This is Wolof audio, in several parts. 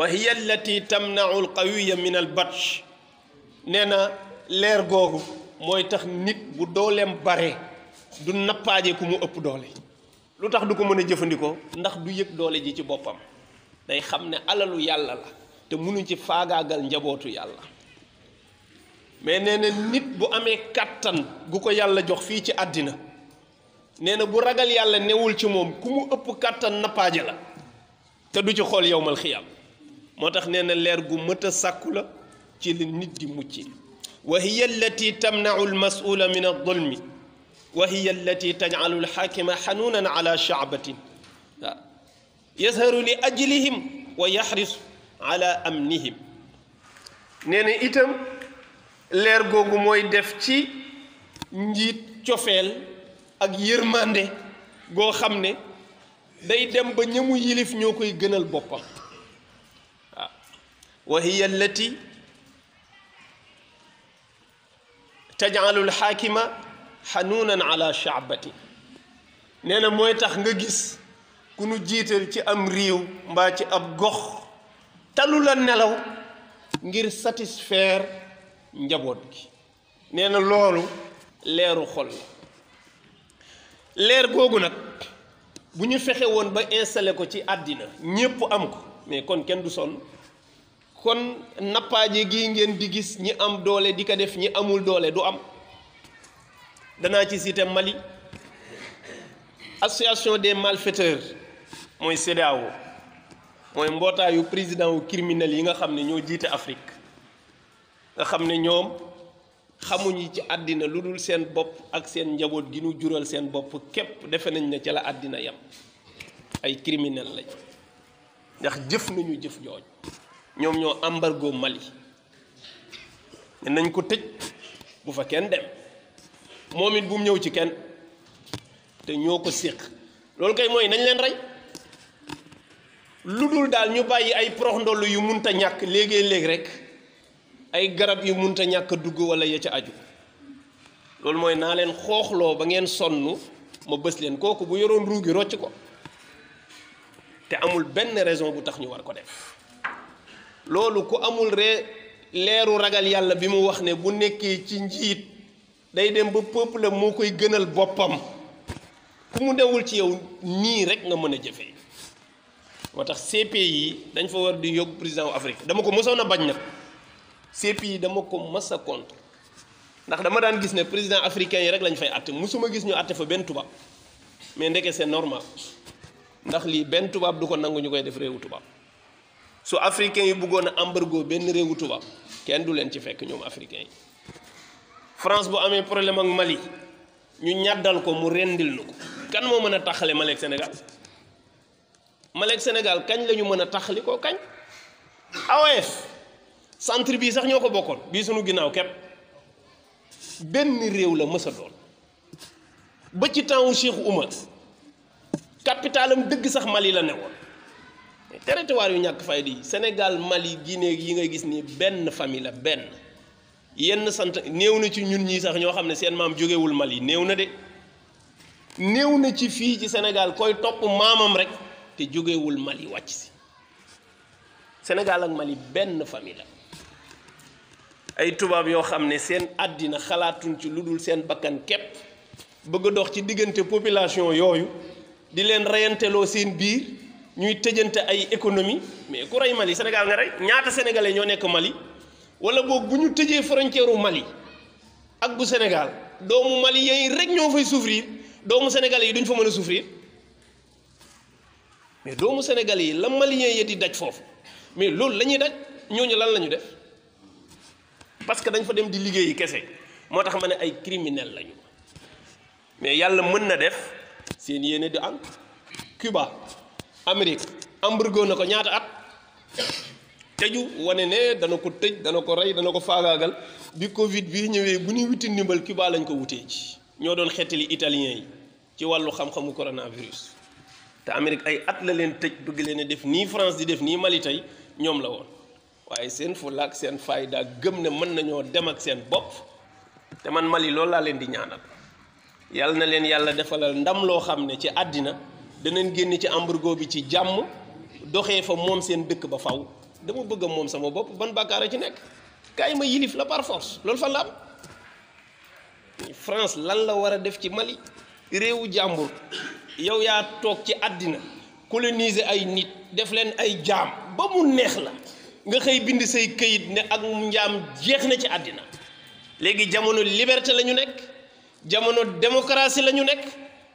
wa hiya allati tamnau alqawiya min albatsh nee na leer googu mooy tax nit bu dooleem bare du nappaaje ku mu ëpp doole lu tax du ko mën a jëfandikoo ndax du yëg doole ji ci boppam day xam ne alalu yàlla la te mënuñ ci faagaagal njabootu yàlla mais nee na nit bu amee kàttan gu ko yàlla jox fii ci àddina nee na bu ragal yàlla newul ci moom ku mu ëpp kàttan nappaaje la te du ci xool yowmal xiyaam moo tax nee na leer gu mët a sàkku la ci li nit di mucc wa hiya allati tamnau almasula min aldulmi wa hiya allati tajcalu alxaakima xanuunan ala shacbatin waaw yazharu li ajlihim wa yaxrisu ala amnihim nee na itam leer googu mooy def ci njiit cofeel ak yërmande goo xam ne day dem ba ñamu yilif ñoo koy gënal boppam waaw wa hiya allati tajcalu alxaakima xanuunan ala shacbati nee na mooy tax nga gis ku nu jiital ci am réew mbaa ci ab gox talu la nelaw ngir satisfaire njaboot gi nee na loolu leeru xol la leer googu nag bu ñu fexe woon ba installé ko ci àddina ñépp am ko mais kon kenn du sonn kon nappaaje gi ngeen di gis ñi am doole di ko def ñi amul doole du am danaa ci cité Mali association des malfaiteurs mooy CEDEAO mooy mbootaayu président wu criminel yi nga xam ne ñoo jiite Afrique nga xam ne ñoom xamuñu ci àddina lu dul seen bopp ak seen njaboot gi nu jural seen bopp képp defe nañ ne ca la àddina yam ay criminel lañ ndax jëf nañu jëf jooj ñoom ñoo embargo Mali ne nañ ko tëj bu fa kenn dem moom it bu mu ñëw ci kenn te ñoo ko séq loolu kay mooy nañ leen rey lu dul daal ñu bàyyi ay prox ndoll yu munta ñàkk léegi-léegi rek ay garab yu munta ñàkk dugg wala ya ca aju loolu mooy naa leen xooxloo ba ngeen sonn ma bës leen kooku bu yoroon ruugi rocc ko te amul benn raison bu tax ñu war ko def loolu ku amul leeru ragal yàlla bi mu wax ne bu nekkee ci njiit day dem ba peuple moo koy gënal boppam ku mu newul ci yow nii rek nga mën a jëfee moo tax CPI dañ fa war di yóbbu président wu Afrique dama ko mësoon a bañ nag CPI dama ko mës a contre ndax dama daan gis ne président africain yi rek lañ fay àtte mësuma gis ñu àtte fa benn tubaab mais ndeke c'est normal ndax lii benn tubaab du ko nangu ñu koy def réewu tubaab su africain yi bëggoon a embargo benn réewu tubaab kenn du leen ci fekk ñoom africain yi France bu amee problème ak Mali ñu ñàddal ko mu rendil nu ko kan moo mën a taxale Mali ak Sénégal Mali ak Sénégal kañ la ñu mën a taxali ko kañ AOF centre bii sax ñoo ko bokkoon bii sunu ginnaaw képp benn réew la mës a doon ba ci temps wu Cheikh Oumar capitalam dëgg sax Mali la newoon territoire yu ñàkk fayda yi Sénégal Mali Guinée yi ngay gis ni benn famille la benn yenn sant néew na ci ñun ñii sax ñoo xam ne seen maam jógewul Mali néew na de néew na ci fii ci Sénégal koy topp maamam rek te jógewul Mali wàcc si Sénégal ak Mali benn famille la ay tubaab yoo xam ne seen àddina xalaatuñ ci lu dul seen bakkan képp bëgg a dox ci diggante population yooyu di leen reyanteloo seen biir ñuy tëjante ay économie mais ku rey Mali Sénégal nga rey ñaata sénégalais ñoo nekk Mali wala boog bu ñu tëjee frontière u Mali ak bu Sénégal doomu Mali yi rek ñoo fay souffrir doomu sénégalais yi duñ fa mën a souffrir mais doomu sénégalais yi la Maliens yi di daj foofu mais loolu la ñuy daj ñooñu lan la ñu def parce que dañ fa dem di liggéeyi kese moo tax ma ne ay criminel lañu mais yàlla mën na def seen yéene di am Cuba Amérique embargo na ko ñaata at tëju wane ne dana ko tëj dana ko rey dana ko faagaagal bi Covid bi ñëwee bu ñuy wuti ndimbal Cuba lañ ko wutee ci ñoo doon xettali italien yi ci wàllu xam-xamu coronavirus te Amérique ay at la leen tëj bëgg leen a def nii France di def nii Mali tey ñoom la woon waaye seen fulla ak seen fayda gëm ne mën nañoo dem ak seen bopp te man Mali loolu laa leen di ñaanal yàlla na leen yàlla defalal ndam loo xam ne ci àddina danañ génn ci embargo bi ci jàmm doxee fa moom seen dëkk ba faw dama bëgg moom sama bopp ban bàkkaar a ci nekk kaay ma yilif la par force loolu fan la am France lan la war a def ci Mali réewu jàmbur yow yaa toog ci àddina coloniser ay nit def leen ay jaam ba mu neex la nga xëy bind say këyit ne ak njaam jeex na ci àddina léegi jamono liberté la ñu nekk jamono démocratie la ñu nekk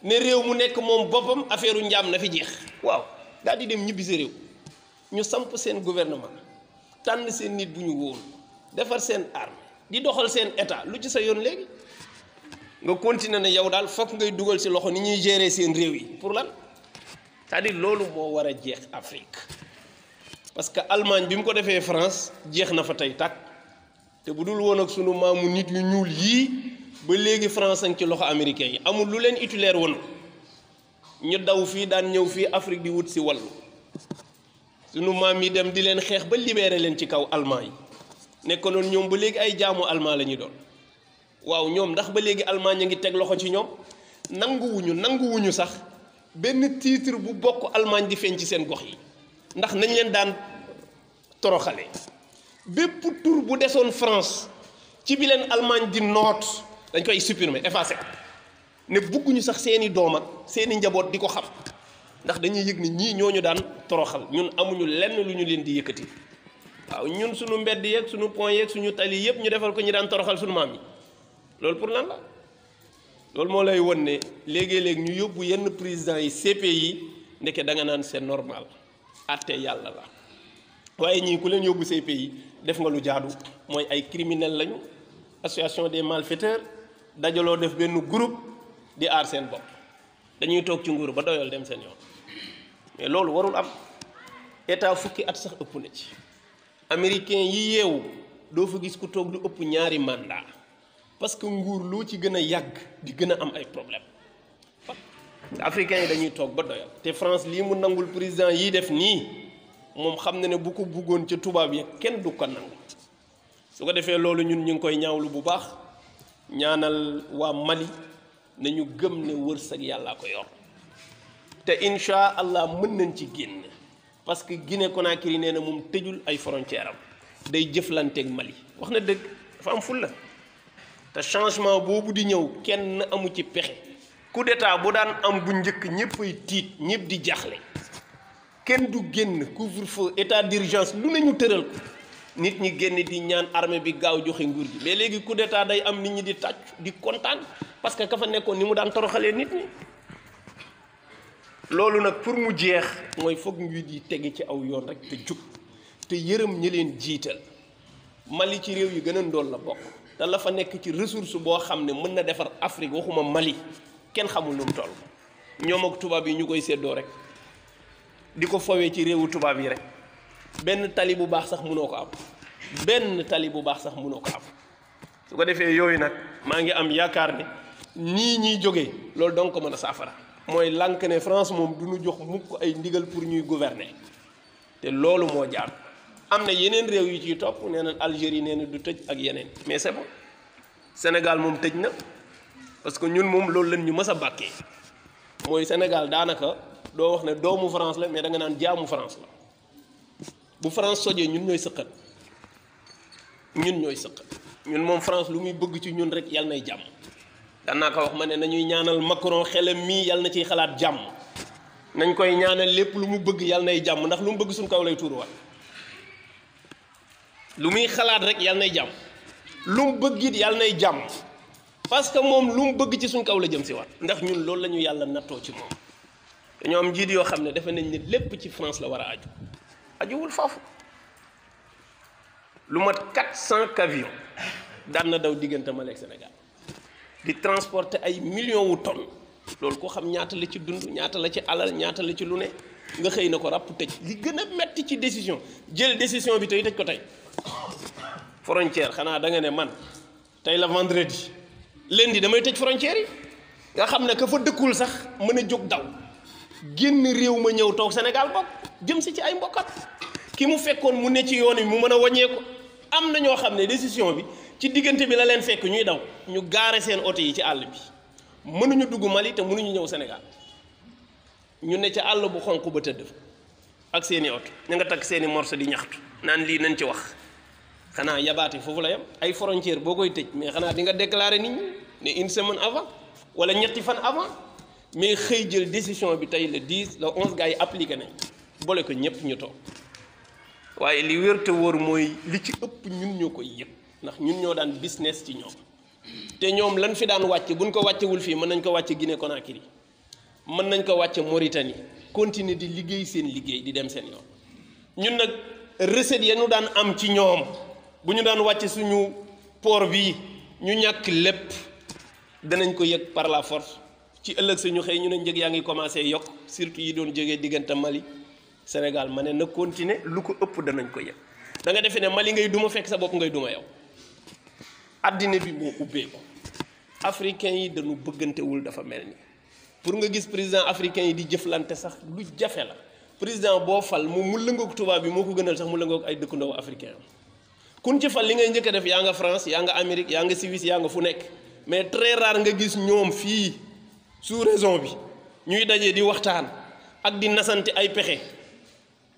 ne réew mu nekk moom boppam affaire u njaam na fi jeex waaw daal di dem ñibbi sa réew ñu samp seen gouvernement tànn seen nit bu ñu wóolu defar seen arme di doxal seen état lu ci sa yoon léegi nga continuer ne yow daal fokk ngay dugal ci loxo ni ñuy gérer seen réew yi pour lan c'est-à-dire loolu moo war a jeex Afrique parce que Allemagne bi mu ko defee France jeex na fa tey tàkk te bu dul woon ak sunu maamu nit yu ñuul yii ba léegi France ci loxo américain yi amul lu leen utiliser woon ñu daw fii daan ñëw fii Afrique di wut si wàllu sunu maam yi dem di leen xeex ba libéré leen ci kaw allemand yi nekkoon ñoom ba léegi ay jaamu allemand la ñuy doon waaw ñoom ndax ba léegi allemand ñu ngi teg loxo ci ñoom nanguwuñu sax benn titre bu bokk Allemagne di feeñ ci seen gox yi ndax nañ leen daan toroxale bépp tur bu desoon France ci bi leen Allemagne di noot dañ koy supprimer effacer ne bugguñu sax seeni doom ak seeni njaboot di ko xam ndax dañuy yëg ni ñii ñooñu daan toroxal ñun amuñu lenn lu ñu leen di yëkkati waaw ñun suñu mbedd yeeg suñu pont yeeg suñu tali yëpp ñu defal ko ñu daan toroxal suñu maam yi loolu pour lan la loolu moo lay won ne léegi-léegi ñu yóbbu yenn président yi CPI ndeke da nga naan c'est normal atte yàlla la waaye ñii ku leen yóbbu CPI def nga lu jaadu mooy ay criminel lañu association des malfaiteurs dajaloo def benn groupe di aar seen bopp dañuy toog ci nguur ba doyal dem seen yoon mais loolu warul am état fukki at sax ëpp na ci américain yi yeewu doo fa gis ku toog lu ëpp ñaari mandat parce que nguur loo ci gën a yàgg di gën a am ay problème africains yi dañuy toog ba doyal te France lii mu nangul président yi def nii moom xam na ne bu ko buggoon ca tubaab yi kenn du ko nangu su ko defee loolu ñun ñu ngi koy ñaawlu bu baax ñaanal waa Mali nañu gëm ne wërsëg yàllaa ko yor te incha allah mën nañ ci génn parce que Guinée Conakry nee na moom tëjul ay frontière am day jëflanteeg Mali wax na dëgg dafa am fulla te changement boobu di ñëw kenn amu ci pexe coup d'état bu daan am bu njëkk ñëpp ay tiit ñëpp di jaaxle kenn du génn couvre-feu état d'urgence lu nañu tëral ko nit ñi génn di ñaan armée bi gaaw joxe nguur gi mais léegi coup d'état day am nit ñi di tàcc di kontaan parce que ka fa nekkoon ni mu daan toroxalee nit ñi loolu nag pour mu jeex mooy foog njiit yi tege ci aw yoon rek te jub te yërëm ñi leen jiital Mali ci réew yi gën a ndool la bokk te la fa nekk ci ressource boo xam ne mën na defar Afrique waxuma Mali kenn xamul nu mu toll ñoom ak tubaab yi ñu koy séddoo rek di ko fowee ci réewu tubaab yi rek benn tali bu baax sax mënoo ko am benn tali bu baax sax mënoo ko am su ko defee yooyu nag maa ngi am yaakaar ne nii ñuy jógee loolu donc ko mën a saafara mooy lànk ne France moom du ñu jox mukk ay ndigal pour ñuy gouverner te loolu moo jaar am na yeneen réew yu ciy topp nee na Algérie nee na du tëj ak yeneen mais c'est bon Sénégal moom tëj na parce que ñun moom loolu lañ ñu mës a bàkkee mooy Sénégal daanaka doo wax ne doomu France la mais da nga naan jaamu France la bu France sojee ñun ñooy sëqat ñun moom France lu muy bëgg ci ñun rek yàlla nay jàmm danaa ko wax ma ne nañuy ñaanal Macron xelam mii yàlla na ciy xalaat jàmm nañ koy ñaanal lépp lu mu bëgg yàlla nay jàmm ndax lu mu bëgg suñ kaw lay tuuruwaat lu muy xalaat rek yàlla nay jàmm lu mu bëgg it yàlla nay jàmm parce que moom lu mu bëgg ci suñ kaw la jëm si waat ndax ñun loolu la ñu yàlla nattoo ci moom dañoo am njiit yoo xam ne defe nañ ne lépp ci France la war a aju ajuwul foofu lu mat 400 camions daan na daw diggante Mali ak Sénégal di transporter ay millions wu tonnes loolu ko xam ñaata la ci dund ñaata la ci alal ñaata la ci lu ne nga xëy na ko ràpp tëj li gën a metti ci décision jël décision bi tey tëj ko tey frontière xanaa da nga ne man tey la vendredi lundi damay tëj frontière yi nga xam ne ka fa dëkkul sax mën a jóg daw génn réew ma ñëw toog Sénégal bokk jëm si ci ay mbokkat ki mu fekkoon mu ne ci yoon wi mu mën a wàññeeku am na ñoo xam ne décision bi ci diggante bi la leen fekk ñuy daw ñu gaare seen oto yi ci àll bi mënuñu dugg Mali te mënuñu ñëw Sénégal ñu ne ca àll bu xonq ba tëdd fa ak seeni oto ña nga takk seeni morso di ñaxtu naan lii nañ ci wax xanaa yabaate foofu la yam ay frontière boo koy tëj mais xanaa di nga déclarer nit ñi ne une semaine avant wala ñetti fan avant mais xëy jël décision bi tey le 10 le 11 gars yi appliqué nañ boole ko ñëpp ñu toog waaye li wér te wóor mooy li ci ëpp ñun ñoo koy yëg ndax ñun ñoo daan business ci ñoom te ñoom lan fi daan wàcce buñ ko wàccewul fii mën nañ ko wàcce Guinée Conakry mën nañ ko wàcce Mauritanie continuer di liggéey seen liggéey di dem seen yoon ñun nag recette ya ñu daan am ci ñoom bu ñu daan wàcce suñu port bii ñu ñàkk lépp danañ ko yëg par la force ci ëllëg suñu xëy ñu ne njëg yaa ngi commencé yokk surtout yi doon jógee diggante Mali Sénégal ma ne na continuer lu ko ëpp danañ ko yëg da nga defee ne Mali ngay duma fekk sa bopp ngay duma yow addina bi moo ubbeeku africain yi dañu bëggantewul dafa mel ni pour nga gis président africain yi di jëflante sax lu jafe la président boo fal mu lëngoog tubaab bi moo ko gënal sax mu lëngoog ay dëkkandoo africain kun ci fal li ngay njëkk a def yaa nga France yaa nga Amérique yaa nga Suisse yaa nga fu nekk mais très rare nga gis ñoom fii sous raison bi ñuy dajee di waxtaan ak di nasante ay pexe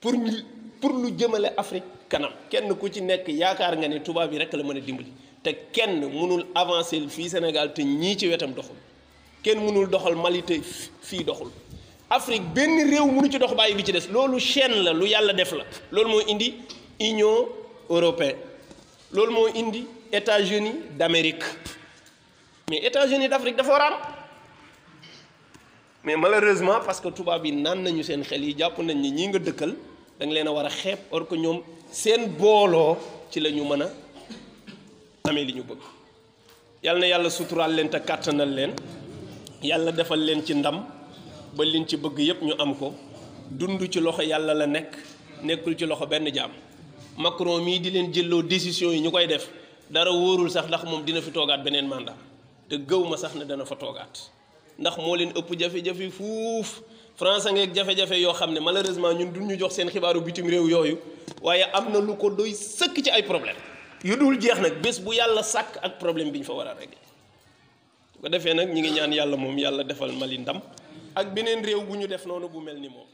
pour lu jëmale Afrique kanam kenn ku ci nekk yaakaar nga ne tubaab bi rek la mën a dimbali te kenn mënul avancer fii Sénégal te ñii ci wetam doxul kenn mënul doxal Mali te fii doxul Afrique benn réew mënu ci dox bàyyi bi ci des loolu chaîne la lu yàlla def la loolu moo indi Union européenne loolu moo indi États-Unis d'Amérique mais États-Unis d'Afrique dafa war a am mais malheureusement parce que tubaab yi naan nañu seen xel yi jàpp nañ ni ñii nga dëkkal da nga leen a war a xeeb or que ñoom seen booloo ci la ñu mën a amee li ñu bëgg yàlla na yàlla suturaal leen te kàttanal leen yàlla defal leen ci ndam ba liñ ci bëgg yépp ñu am ko dund ci loxo yàlla la nekk nekkul ci loxo benn jaam Macron mii di leen jëlloo décision yi ñu koy def dara wóorul sax ndax moom dina fi toogaat beneen mandat te gëw ma sax ne dana fa toogaat ndax moo leen ëpp jafe-jafe fuuf France ngeeg jafe-jafe yoo xam ne malheureusement ñun duñ ñu jox seen xibaaru bitim réew yooyu waaye am na lu ko doy sëkk ci ay problème yu dul jeex nag bés bu yàlla sàkk ak problème bi ñu fa war a régler bu ko defee nag ñi ngi ñaan yàlla moom yàlla defal Mali ndam ak beneen réew bu ñu def noonu bu mel ni moom